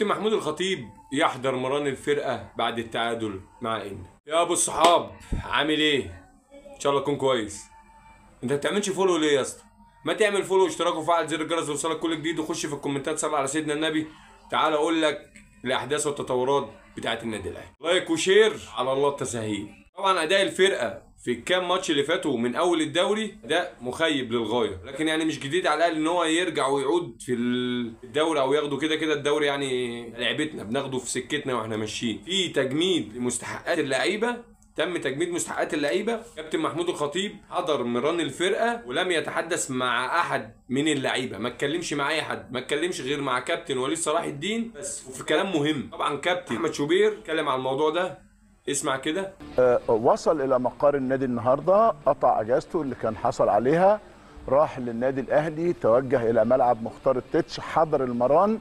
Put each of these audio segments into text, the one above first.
كابتن محمود الخطيب يحضر مران الفرقة بعد التعادل مع إن. يا ابو الصحاب عامل ايه؟ ان شاء الله تكون كويس. انت ما بتعملش follow ليه يا اسطى؟ ما تعمل follow واشتراك وفعل زر الجرس ليوصلك كل جديد، وخش في الكومنتات صل على سيدنا النبي. تعال اقول لك الاحداث والتطورات بتاعت النادي الاهلي. like و share على الله التسهيل. طبعا اداء الفرقة في الكام ماتش اللي فاتوا من اول الدوري ده مخيب للغاية، لكن يعني مش جديد على الاهلي ان هو يرجع ويعود في الدوري او ياخده كده كده الدوري، يعني لعبتنا بناخده في سكتنا واحنا ماشيين. في تجميد لمستحقات اللعيبة، تم تجميد مستحقات اللعيبة. كابتن محمود الخطيب حضر مران الفرقة ولم يتحدث مع احد من اللعيبة، ما اتكلمش مع اي حد، ما اتكلمش غير مع كابتن وليد صلاح الدين بس، وفي كلام مهم. طبعا كابتن احمد شوبير اتكلم على الموضوع ده، اسمع كده. وصل الى مقر النادي النهارده، قطع اجازته اللي كان حصل عليها، راح للنادي الاهلي، توجه الى ملعب مختار التتش، حضر المران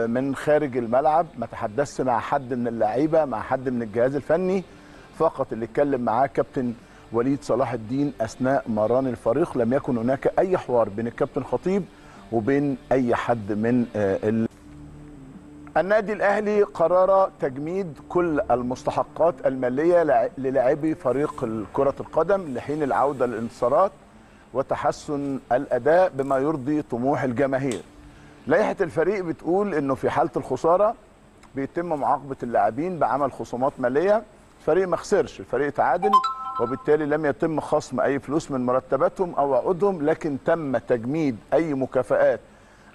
من خارج الملعب، ما تحدثش مع حد من اللعيبة، مع حد من الجهاز الفني، فقط اللي اتكلم معاه كابتن وليد صلاح الدين اثناء مران الفريق. لم يكن هناك اي حوار بين الكابتن خطيب وبين اي حد من النادي الاهلي. قرر تجميد كل المستحقات المالية للاعبي فريق كره القدم لحين العودة للانتصارات وتحسن الاداء بما يرضي طموح الجماهير. لائحة الفريق بتقول انه في حاله الخسارة بيتم معاقبة اللاعبين بعمل خصومات ماليه. الفريق ما خسرش، الفريق تعادل، وبالتالي لم يتم خصم اي فلوس من مرتباتهم او عقودهم، لكن تم تجميد اي مكافآت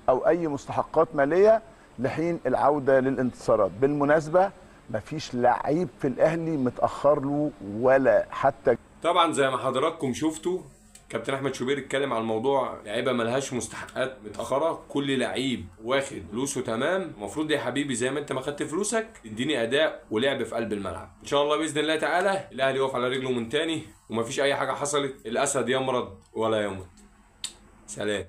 او اي مستحقات ماليه لحين العودة للانتصارات. بالمناسبة مفيش لعيب في الاهلي متاخر له ولا حتى. طبعا زي ما حضراتكم شفتوا كابتن احمد شوبير اتكلم على الموضوع، لعيبة ملهاش مستحقات متاخرة، كل لعيب واخد فلوسه تمام. المفروض يا حبيبي زي ما انت ما خدت فلوسك تديني اداء ولعب في قلب الملعب. ان شاء الله باذن الله تعالى الاهلي يقف على رجله من تاني ومفيش اي حاجة حصلت. الاسد يمرض ولا يموت. سلام.